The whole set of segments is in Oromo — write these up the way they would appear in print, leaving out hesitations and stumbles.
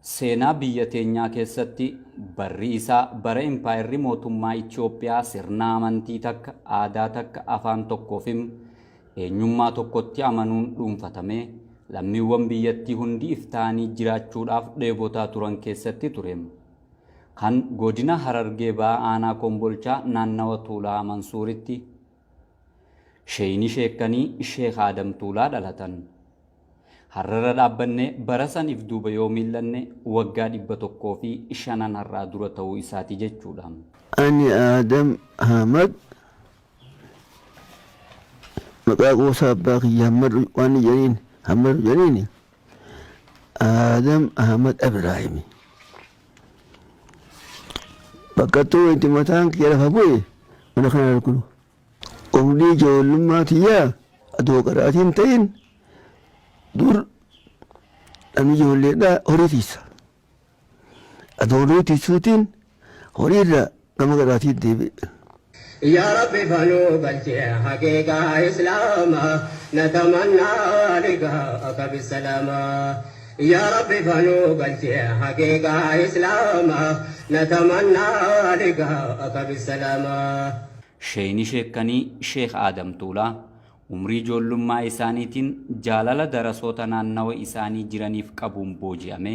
Seenaa biyya teenyaa keessatti barri isaa bara impaayerri mootummaa Itoophiyaa sirna amantii takka, aadaa takka, afaan tokkoofi eenyummaa tokkotti amanuun dhuunfatamee lammiiwwan biyyattii hundi iftaanii jiraachuudhaaf dheebotaa turan keessatti ture. Kan godina Harargee Bahaa Aanaa Kombolchaa naannawa Tuulaa Mansuuritti Sheeyni Sheekkanii Sheekh Aadam Tuulaa dhalatan. Har'arra dhaabbannee bara san if duuba yoo miillanne waggaa 105n har'aa dura ta'uu isaati jechuudha. Ani Aadam Ahmad maqaa qoosaa abbaa kiyya Hammadu waan jedhaniin Hammadu jedhaniini Aadam Ahmad Ibraahimi. Bakka itti mataan kiyya lafa bu'e mana kana arginu. Umrii ijoollummaa tiyyaa adoo qaraatiin ta'in dur namni ijoolleedhaa horii tiisa. Adoo horii tiisuutiin horiirraa gama qaraatiin deebi'e. يا رب فنو قلتي حقيقة إسلام نتمنى لقاءك بالسلامة يا رب فنو قلتي حقيقة إسلام نتمنى لقاءك بالسلامة. Sheeyni Sheekkanii Sheekh Aadam Tuulaa umrii ijoollummaa isaaniitiin jaalala darasoota naannawa isaanii jiraniif qabuun booji'ame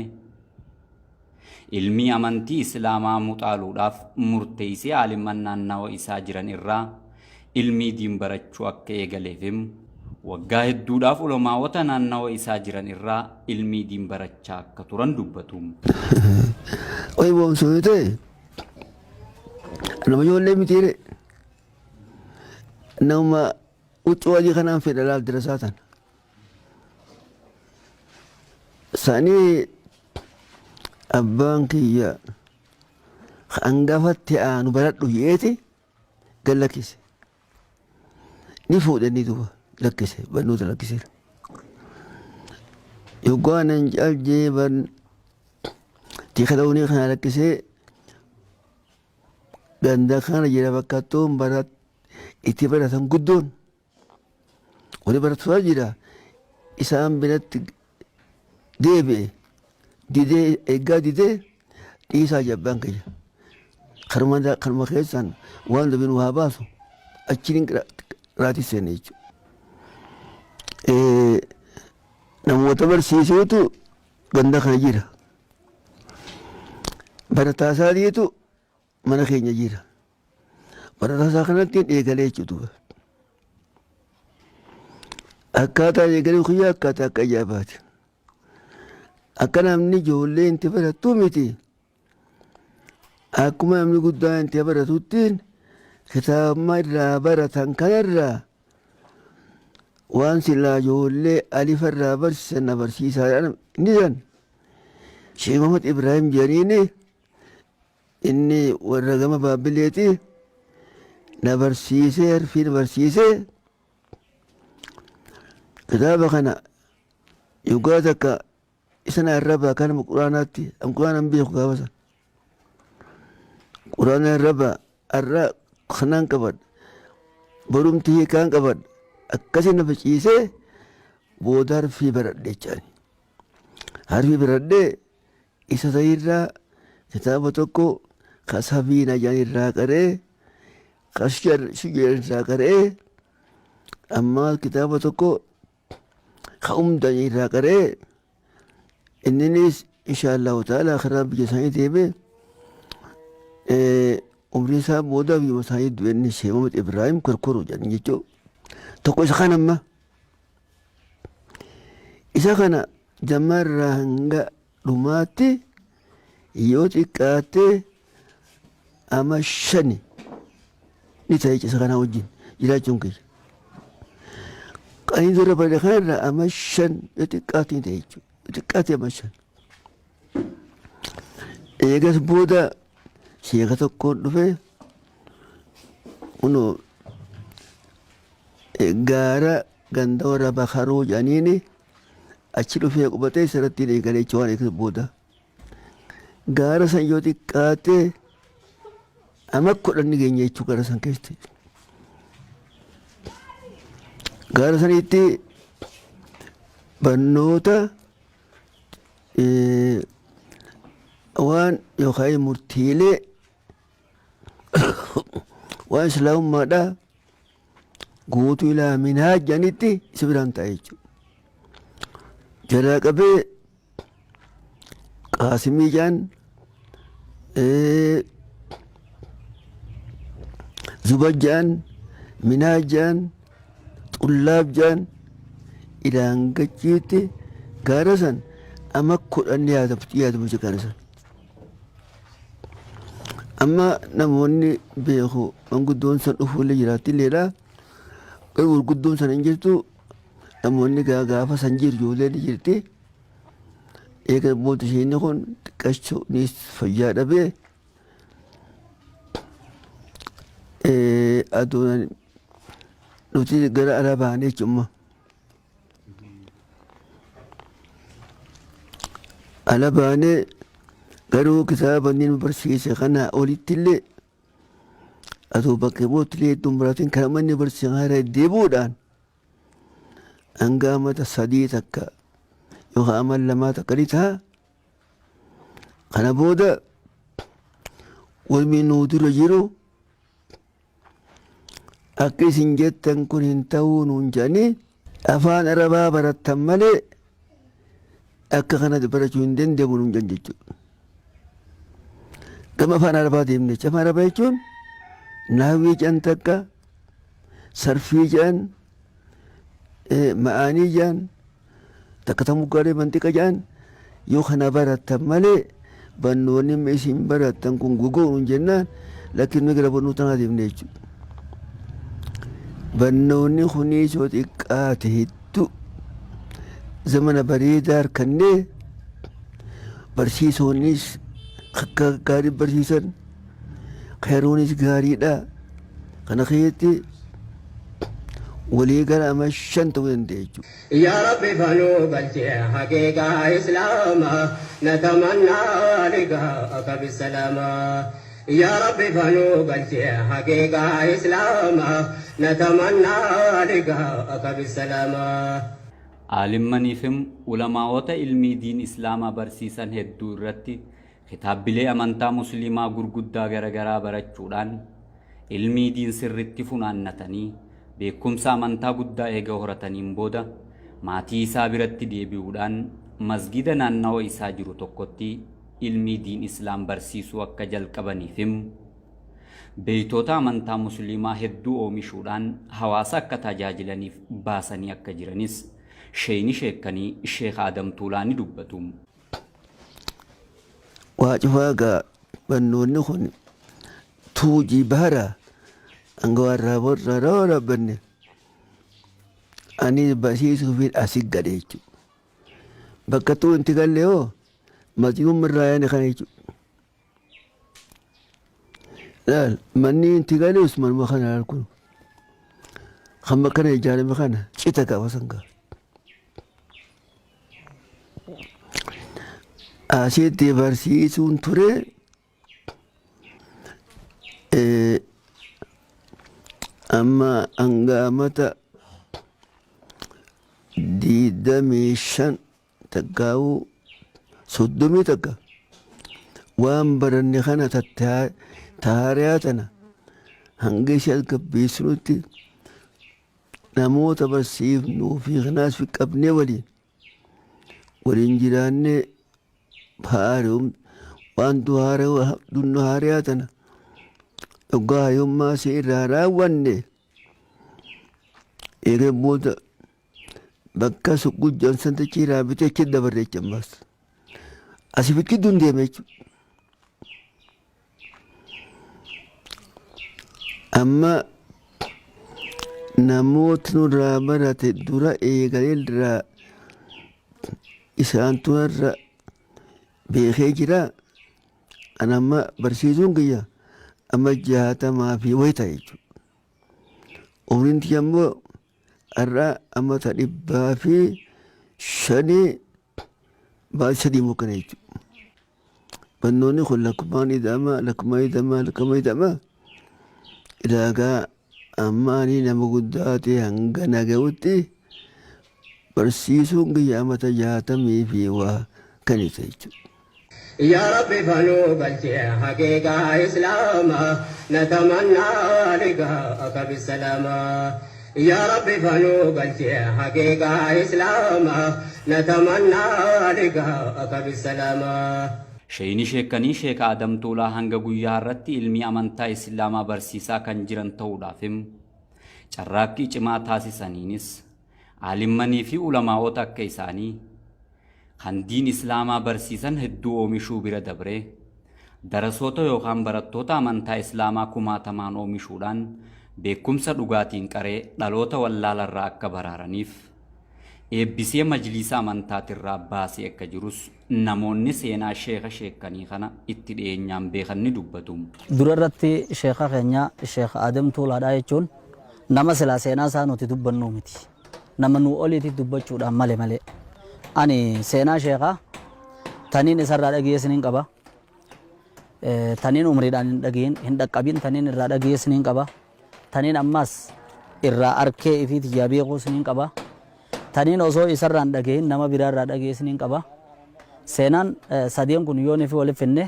ilmii amantii Islaamaa muxaaluudhaaf murteessee aalimman naannawa isaa jiran irraa ilmii diin barachuu akka eegaleef himu. Waggaa hedduudhaaf ulamaawota naannawa isaa jiran irraa ilmii diin barachaa akka turan dubbatu. Oyi boonsuu ta'e nama ijoollee mitiire nama huccuu adii kanaan fedha laal dirasaa tana. Sanii abbaan kiyya hangafatti aanu baradhu jeeti gad lakkise. Ni fuudhe inni duuba lakkise barnoota lakkiseera. Yoggaa nan caljee ban tika loonii kana lakkisee ganda kana jira bakkattoon barat itti baratan guddoon wani baratuusaa jira isaan biratti deebi'e didee eeggaa didee dhiisaa jabbaan kiyya. Kanuma keessaan waan dubbiin waa baasu achiin raatii seene jechuudha. Namoota barsiisuutu ganda kana jira. Barataa isaatiitu mana keenya jira. Barataa isaa kanatti eegalee jechuudha. Akkaataa eegalee kiyya akkaataa akka ajaa'ibaati. Akka namni ijoollee itti barattu miti. Akkuma namni guddaan itti baratuttiin kitaabuma irraa baratan kanarraa waan silaa ijoollee alifa irraa barsiisan na barsiisaa inni san Sheekh Muhammad Ibrahim jedhaniini inni warra gama Baabbileeti na barsiisee harfii na barsiisee kitaaba kana yoggaa takka isa na arrabaa kanuma quraanaatti an quraana hin beeku gaafa san quraana arrabaa arra kanaan qabadha borumti hiikaan qabadha akkasii na faciisee booda harfii baradhe jechaani harfii baradhee isa ta'irraa kitaaba tokko ka safiina jedhan irraa qaree ka shujar irraa qaree amma kitaaba tokko ka umdan irraa qaree inninis insha Allahu ta'ala karaa biyya isaanii deeme umrii isaa booda biyya isaanii du'e inni Sheekh Muhammad Ibrahim Korkoroo jedhan jechuudha. Tokko isa kana amma isa kana jammarraa hanga dhumaatti yoo xiqqaatte ama shani ni ta'e isa kanaa wajjin jiraachuun kiyya. Qanii dura bade kanarraa ama 5 yoo xiqqaate ni ta'e jechuudha. Yoo xiqqaate ama 5. Eegas booda sheeka tokkoon dhufe kunoo gaara ganda warra bakaroo jedhaniini achi dhufee qubatee isarratti eegalee jechuudha waan eegas booda. Gaara san yoo xiqqaate ama 10 ni geenya jechuu gaara san keessatti. Gaara sanitti barnoota Waan yookaan murtiilee waan islaamummaadhaa guutuu ilaa minhaaj jedhanitti isa biraan ta'a jechuudha. Jalaa qabee Qaasimii jedhan, Zubad jedhan, Minhaaj jedhan, Xullaab jedhan ilaan gachiitti gaara san ama 10 yaadamu jechuudha gaara san. Amma namoonni beeku manguddoon san dhufuullee jiraatilleedha. Garuu gurguddoon san hin jirtu, namoonni gaafa san jiru ijoolleen ni jirti. Eega booda isheen kun xiqqachuu ni fayyaa dhabee aduun nuti gara alaa baanee jechuudha. Ala baanee garuu kitaaba inni nu barsiise kanaa olitti illee atoo bakka bootti illee hedduun biraatiin kan amma inni barsiise kana irra deebi'uudhaan hanga amata 3 takka yookaan ama 2 takka ni ta'a. Kana booda walmi nuu dura jiru akka isin jettan kun hin ta'uu nuun jedhanii, afaan Arabaa barattan malee akka kana barachuu hin danda'amu nuun jedhan jechuudha. Gama afaan Arabaa deemne jechuudha. Afaan Arabaa jechuun naawwii jedhan takka, sarfii jedhan, ma'aanii jedhan takka, tamuggaalee manxiqa jedhan, yoo kana barattan malee barnoonni isin barattan kun gogoo nuun jennaan, lakkin nuyi gara barnoota kanaa deemne jechuudha. Barnoonni kunis yoo xiqqaate hedduu zamana bareedaa harkannee, barsiisonnis akka gaarii barsiisan, yeroonis gaariidha. Kana keessatti walii gara ama 5 ta'uu danda'a jechuudha. يا رب فنو قلتي حقيقة إسلاما نتمنى لقاءك بالسلامة. يا رب فنو قلتي حقيقة إسلاما نتمنى لقاءك بالسلامة. Aalimmaniifim ulamaa'ota ilmii diin islaamaa barsiisan hedduu irratti kitaabbilee amantaa musliimaa gurguddaa garaagaraa barachuudhaan ilmii diin sirritti funaannatanii beekumsa amantaa guddaa eega horataniin booda maatii isaa biratti deebi'uudhaan masgida naannawa isaa jiru tokkotti ilmii diin islaam barsiisuu akka jalqabaniifim beeytoota amantaa musliimaa hedduu oomishuudhaan hawaasa akka tajaajilaniif baasanii akka jiranis sheeyni sheekkanii Sheekh Adam Tuulaa ni dubbatu. Waa cufaa gaa barnoonni kun tuujii bahara hanga warraa warraa waraabbanne ani barsiisuufiin asi gale jechuudha. Bakka tuu inti galle hoo masjidumma irraa yaane kana jechuudha. Laal, manni inti galees manuma kana laal, kun kan bakka kana ijaarame kana cita gaafa san gaa. Asitti barsiisuun ture, amma hanga amata 25 takkaa'uu 31 waan baranne kana taariyaa tana hanga ishee as gabbeessinutti namoota barsiifnuu fi kanaas fi qabnee waliin waliin jiraannee haara'um waan dunnu haariyaa tana dhugaa hayyummaa si irraa raawwanne. Eegee booda bakka suqqujjaan santichi irraa bitee achi dabarre jecha, ammas asii fi gidduun deeme jechuudha. Amma namoota nurraa barate dura eegalee irraa isaan tunarra beekee jira. Ani amma barsiisuun kiyya amma 60 fi wayi ta'e jechuudha. Umriin tiyya immoo har'a amata 105 baay'ee 3 mokkana jechuudha. Barnoonni kun lakkumaan ida'ama, lakkumaan ida'ama, lakkumaan ida'ama. Ilaagaa amma ani nama guddaa ta'e hanga naga'utti barsiisuun kiyya amata 60 fi waa. Akkana jechuudha. يا رب فنو قلتي حقيقة إسلاما نتمنى لقاءك بالسلامة يا رب فنو قلتي حقيقة إسلاما نتمنى لقاءك بالسلامة. Sheeyni sheekanii Sheeka Adam Tuulaa hanga guyyaa irratti ilmi amantaa Islaamaa barsiisaa kan jiran ta'uudhaaf carraaqqii cimaa taasisaniinis aalimmanii fi ulamaa'ota akka isaanii kan diin Islaamaa barsiisan hedduu oomishuu bira dabree darasoota yookaan barattoota amantaa Islaamaa kumaatamaan oomishuudhaan beekumsa dhugaatiin qaree dhaloota wallaalarraa akka baraaraniif eebbisee majliisa amantaatirraa baasee akka jirus namoonni seenaa sheeka sheekanii kana itti dhiyeenyaan beekan ni dubbatu. Dura irratti sheeka keenya Sheekh Adam Tuulaadhaa jechuun nama silaa seenaa isaa nuti dubbannu miti. Nama nu oliitti dubbachuudhaan malee malee. Ani seenaa sheekaa taniin isarraa dhageessin hin qaba. Taniin umriidhaan hin dhageyin hin dhaqqabin taniin irraa dhageessin hin qaba. Taniin ammas irraa arkee ifii tiyyaa beekuus hin qaba. Taniin osoo isarraa hin dhageyin nama biraarraa dhageessin hin qaba. Seenaan sadeen kun yoon ifi waliif finne,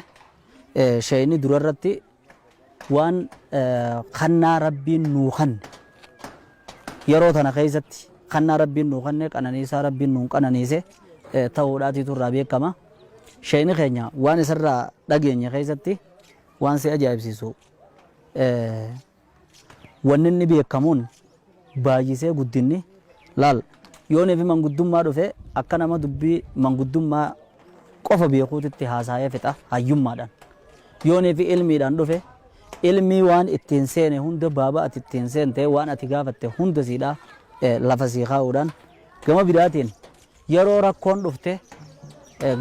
sheeyni durarratti waan kannaa Rabbiin nuu kanne, yeroo tana keessatti kannaa Rabbiin nuu kanne, qananiisaa Rabbiin nuu qananiise ta'uudhaatiitu irraa beekama. Sheeyni keenya waan isarraa dhageenye keessatti waan si ajaa'ibsiisu, wanni inni beekamuun baay'isee guddinni laal yoon fi manguddummaa dhufe akka nama dubbii manguddummaa qofa beekuutitti haasa'ee fixa hayyummaadhaan. Yoon fi ilmiidhaan dhufe, ilmii waan ittiin seene hunda, baaba ati ittiin seente, waan ati gaafatte hunda siidhaa lafa sii kaa'uudhaan. Gama biraatiin yeroo rakkoon dhufte,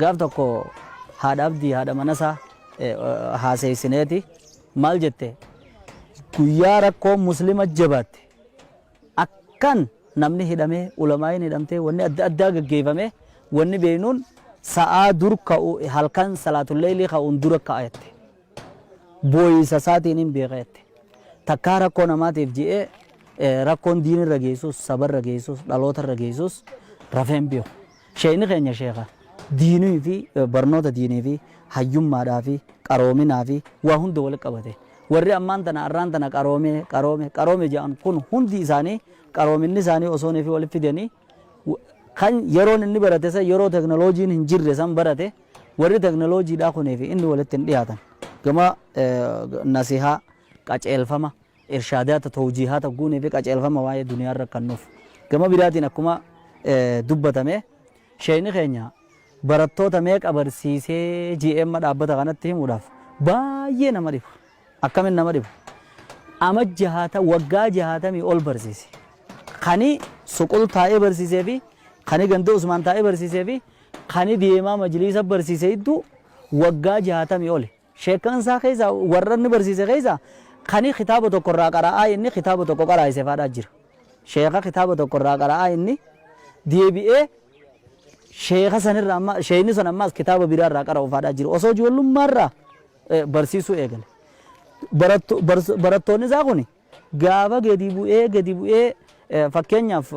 gaaf tokko haadha abdii haadha manasaa haaseessineeti maal jette? Guyyaa rakkoon Muslima jabaatte, akkan namni hidhamee, ulamaayin hidhamtee, wanni adda addaa gaggeeffame, wanni beeknuun sa'aa dur ka'u, halkan salaatulleelii ka'uun dura ka'a jette. Booyisa isaatiin hin beeka jette. Takkaa rakkoo namaatiif ji'ee rakkoon diinirra geessus, sabarra geessus, dhalootarra geessus rafee hin beeku. Sheekni keenya sheeka diinii fi barnoota diinii fi hayyummaadhaa fi qaroominaa fi waa hunda walitti qabate. Warri ammaan tana arraan tana qaroome qaroome qaroome jedhan kun hundi isaanii qaroominni isaanii osoo fi walitti fidanii kan yeroon inni barate san yeroo teknooloojiin hin jirre san barate. Warri teknooloojiidhaa kunii fi inni walitti hin dhiyaatan. Gama nasihaa, qaceelfama, irshaadaata, tawjiihaata guunii fi qaceelfama waa'ee duniyaarra kan nuuf. Gama biraatiin akkuma dubbatame, sheekni keenya barattoota meeqa barsiisee GM dhaabbata kanatti himuudhaaf baay'ee nama dhiba. Akkamiin nama dhiba? Ama jahaata waggaa 60 ol barsiise. Kani Suqul taa'ee barsiisee fi kani ganda Usmaan taa'ee barsiisee fi kani deemaa majliisa barsiise hedduu waggaa 60 oli. Sheekan isaa keessa warra inni barsiise keessa kani kitaaba tokko irraa qara'aa inni kitaaba tokko qaraa'ise faadhaa jira. Sheeka kitaaba tokko irraa qara'aa inni deebi'ee sheeka sanirraa amma sheekni sun ammaas kitaaba biraa irraa qara'u faadhaa jira. Osoo ijoollummaarraa barsiisuu eegale. Barattoonni isaa kun gaafa gadi bu'ee gadi bu'ee, fakkeenyaaf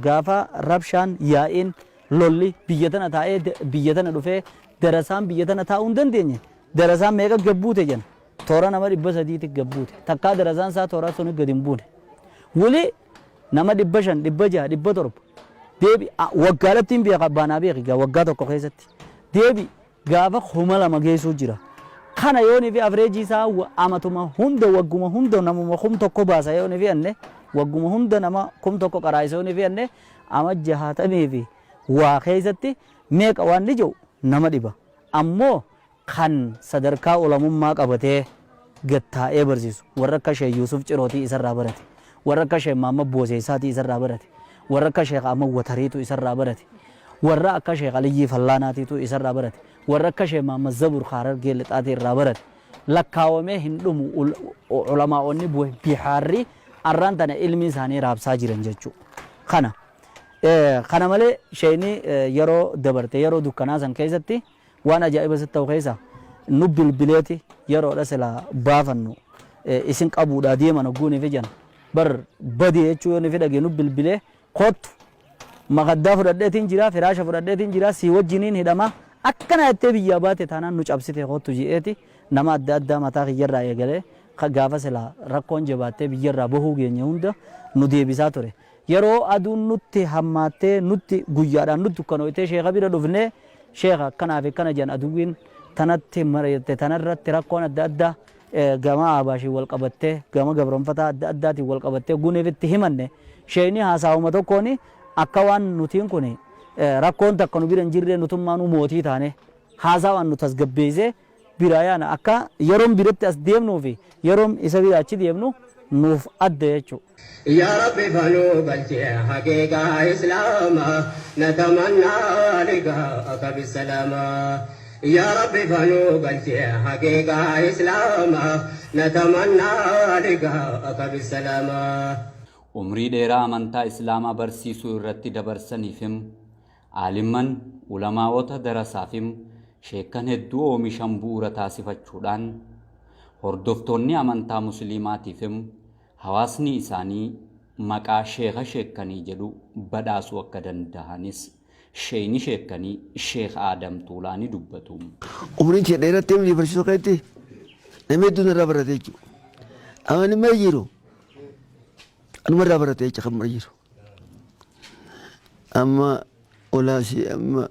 gaafa rabshaan, yaa'iin, lolli biyya tana taa'ee biyya tana dhufee darasaan biyya tana taa'uu hin dandeenye, darasaan meeqa gabbuute jenna? Toora nama 300ti gabbuute. Takkaa darasaan isaa toora suni gadi hin buune. Wuli nama 500, 600, 700 deebi waggaadhatti hin beeka baanaa beeki gaa waggaa tokko keessatti deebi gaafa 2000 geessuu jira. Kana yoonii fi average isaa amatuma hunda, wagguma hunda namuma 1000 baasa yoonii fi anne, wagguma hunda nama 1000 qaraayisa yoonii fi anne, ama 60 fi waa keessatti meeqa waan ni jiru nama dhiba. Ammoo kan sadarkaa ulamummaa qabatee gattaa'ee barsiisu warra akka Sheekh Yuusuf Cirootii isarraa barate, warra akka Sheekh Mahammad Booseessaatii isarraa barate, warra akka Sheekh Ahmad Watariitu isarraa barate, warra akka Sheekh Aliyyii Fallaanaatiitu isarraa barate, warra akka Sheekh Mahammad Zabur Harargee Lixaatii irraa barate. Lakkaawamee hin dhumu ulamaa'onni bihaarri arraan tana ilmi isaanii raabsaa jiran jechuudha. Kana malee sheekni yeroo dabarte, yeroo dukkanaa san keessatti waan ajaa'iba sitti ta'u keessa nu bilbileeti yeroodha sila baafannu isin qabuudhaa deeman hogguunii fi jan bar badee jechuu yoo ni fi dhagee nu bilbilee, "Kottu, makaddaa fudhadheetiin jira, firaasha fudhadheetiin jira, sii wajjiniin hidhama." Akkana jettee biyyaa baate taanaan nu cabsite kottu je'eeti nama adda addaa mataa kiyyarraa eegalee gaafa silaa rakkoon jabaattee biyyarraa bahuu geenye hunda nu deebisaa ture. Yeroo aduun nutti hammaattee nutti guyyaadhaan nutti dukkanooytee sheekha bira dhufnee sheekha akkanaa fi akkana jedhan aduwwiin tanatti mari'atte tanarratti rakkoon adda addaa gama Ahbaashiin wal qabattee gama gabroonfataa adda addaatiin wal qabattee guniif itti himanne sheekni haasaawuma tokkoon akka waan nutiin kun rakkoon takka nu bira hin jirree nutummaanuu mootii taane haasawaan nu tasgabbeessee biraa yaana akka yeroon biratti as deemnuu fi yeroon isa bira achi deemnu nuuf adda jechuudha. يا رب فنو بلتي حقيقة إسلاما نتمنى لقاءك بالسلامة يا رب فنو بلتي حقيقة إسلاما نتمنى لقاءك بالسلامة. Umrii dheeraa amantaa Islaamaa barsiisuu irratti dabarsaniifim aalimman ulamaa'ota darasaafim sheekkan hedduu oomishan bu'uura taasifachuudhaan hordoftoonni amantaa musliimaatiifim hawaasni isaanii maqaa sheeka sheekkanii jedhu badhaasuu akka danda'anis sheeyni sheekkanii Sheekh Aadam Tuulaa ni dubbatu. Umriin kee dheerattee miti barsiisuu keessatti namni hedduun irraa barate jechuudha. Amma inni jiru anuma irraa barate jechuudha kan mara jiru. Amma olaasii amma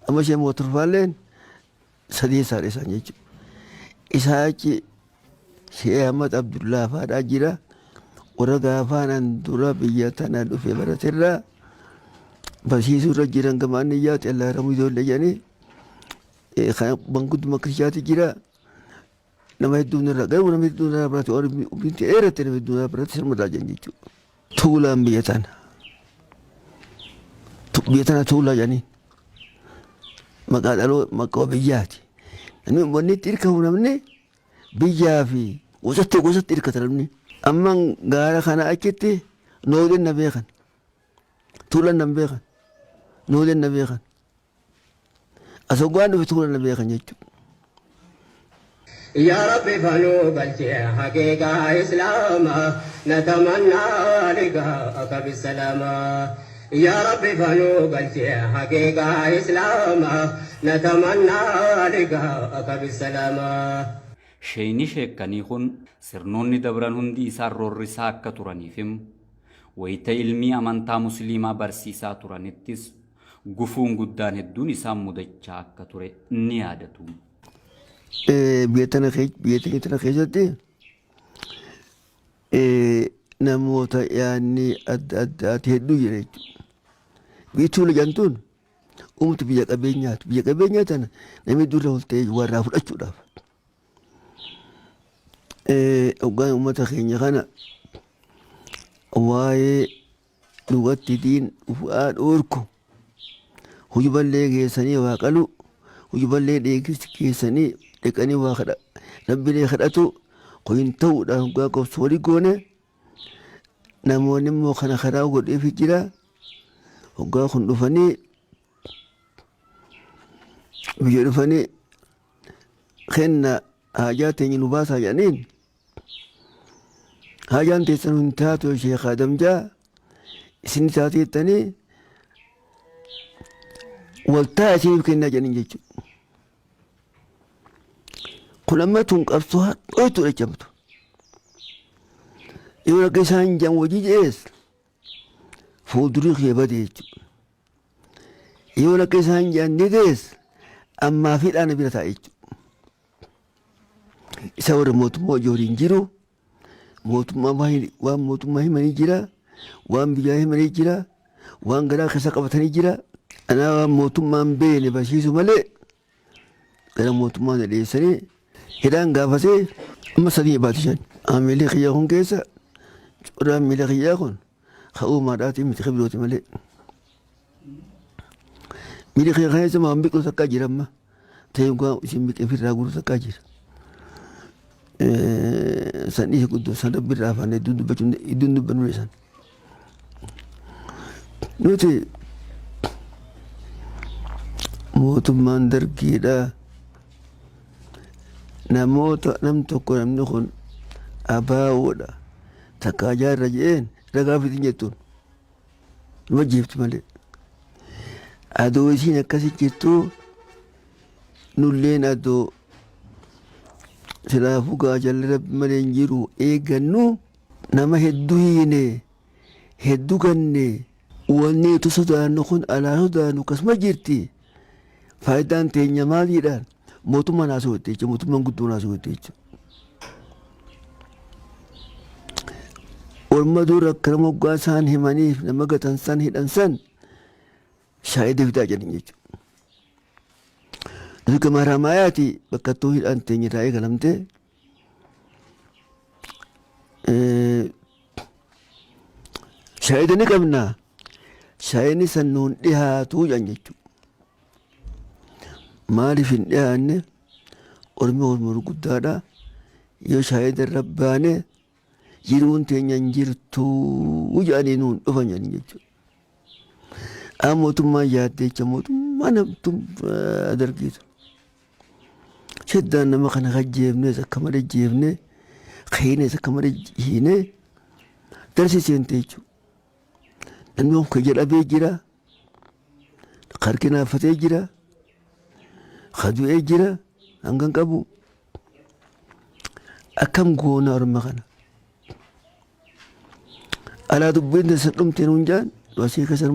amma ishee mootorfaalleen sadii isaadha isaan jechuudha. Isaa achi Shee Ahmad Abdullaa faadhaa jira. Warra gaafaan an dura biyya tana dhufe baraterraa barsiisuu irra jiran gama anniyyaati Allah ramuu ijoollee jedhanii mangudduma kirishaati jira. Nama hedduun irraa garuu nama hedduun irraa barate waan umriin dheeratte nama hedduun irraa barate sirma irraa jiran jechuudha. Tuulaan biyya tana. Biyya tana tuulaa jedhanii maqaa dhaloo maqaa biyyaati. Namni wanni itti hirkamu namni biyyaa fi gosatti gosatti hirkata namni. Amma gaara kana achitti nooleen na beekan. Tuulaan na beekan. Nooleen na beekan. As hoggaan dhufe tuulaan na beekan jechuudha. يا رب فنو بلتي حقيقة إسلاما نتمنى لقاءك بالسلامة يا رب فنو بلتي حقيقة إسلاما نتمنى لقاءك بالسلامة. Sheeyni sheekkanii kun sirnoonni dabran hundi isaan roorrisaa akka turaniifim wayita ilmii amantaa musliimaa barsiisaa turanittis gufuun guddaan hedduun isaan mudachaa akka ture ni yaadatu. Biyya tana biyya tana keessatti namoota yaadni adda addaati hedduu jira jechuudha. Biyyi tuula jedhamtuun uumtu biyya qabeenyaati. Biyya qabeenyaa tana namni durra ol ta'ee warraa fudhachuudhaaf. Hoggaan uummata keenya kana waa'ee dhugatti diin dhufaa dhoorku hujuballee geessanii waa qalu hujuballee geessanii dhaqanii waa kadha rabbilee kadhatu kun hin ta'uudhaan hoggaa qabsoo walii goone namoonni immoo kana karaa godheefi jira hoggaa kun dhufanii biyya dhufanii kenna haajaa teenya nu baasaa jedhaniin haajaan teessan hin taatu Sheekh Adam jaa isin taate jettanii waltaa isiniif kennaa jedhaniin jechuudha. Kun amma tun qabsoo hadhooytu jechamtu. Yoo akka isaan jedhan hojii jedhees fuuldurii kee bade jechuudha. Yoo akka isaan jedhan didees ammaa fi dhaana bira taa'e jechuudha. Isa warra mootummaa hojii waliin jiru mootummaa waan mootummaa himanii jira waan biyyaa himanii jira waan garaa keessa qabatanii jira. Anaa waan mootummaan beene barsiisu malee gara mootummaa na dhiyeessanii hidhaan gaafatee amma sadii baati shan. Miilli kiyya kun keessa codaan miila kiyyaa kun ka uumaadhaatii miti ka birooti malee. Miilli kiyya keessa waan biqilu takkaa jira amma. Ta'ee waan isin biqee ofirraa guuru takkaa jira. San dhiise guddoo san rabbi irraa afaan hedduun dubbachuun hedduun dubbannu san. Nuti mootummaan dargiidha. Namoota nam tokko namni kun abaawoodha takkaa jaarra jedheen ragaa fitin jettuun nama jeefti malee. Adoo isiin akkasi jirtu Nulleen adoo silaafuu gaa jalli rabbi malee hin jiru eeggannu nama hedduu hiine hedduu ganne wanni nuti sodaannu kun alaa sodaannu akkasuma jirti. Faayidaan teenya maaliidhaan mootummaan haasawwatte jechuudha mootummaan guddoon haasawwatte jechuudha. Orma dur akkana moggaa isaan himaniif nama gatan san hidhan san shaahida fidaa jedhan jechuudha. Nuti gama Haramaayaati bakka ittoo hidhaan teenya irraa eegalamte shaahida ni qabna. Shaahidni san nuun dhihaatuu jedhan jechuudha. Maaliif hin dhihaanne? Ormi orma gurguddaadha. Yoo shaahida irra baane jiruun teenya hin jirtuu jedhanii nuun dhufan jedhan jechuudha. Amma mootummaan yaaddee jecha mootummaa namtu dargiitu. Shaddaan nama kana kajjeefnes akka malee jeefne hiines akka malee hiine darsii seente jechuudha. Namni kun ka jedhamee jira, ka harki naaffatee jira, ka du'ee jira hangan qabu. Akkam goona orma kana? Alaa dubbiin teessan dhumte nuun jaan asii keessan.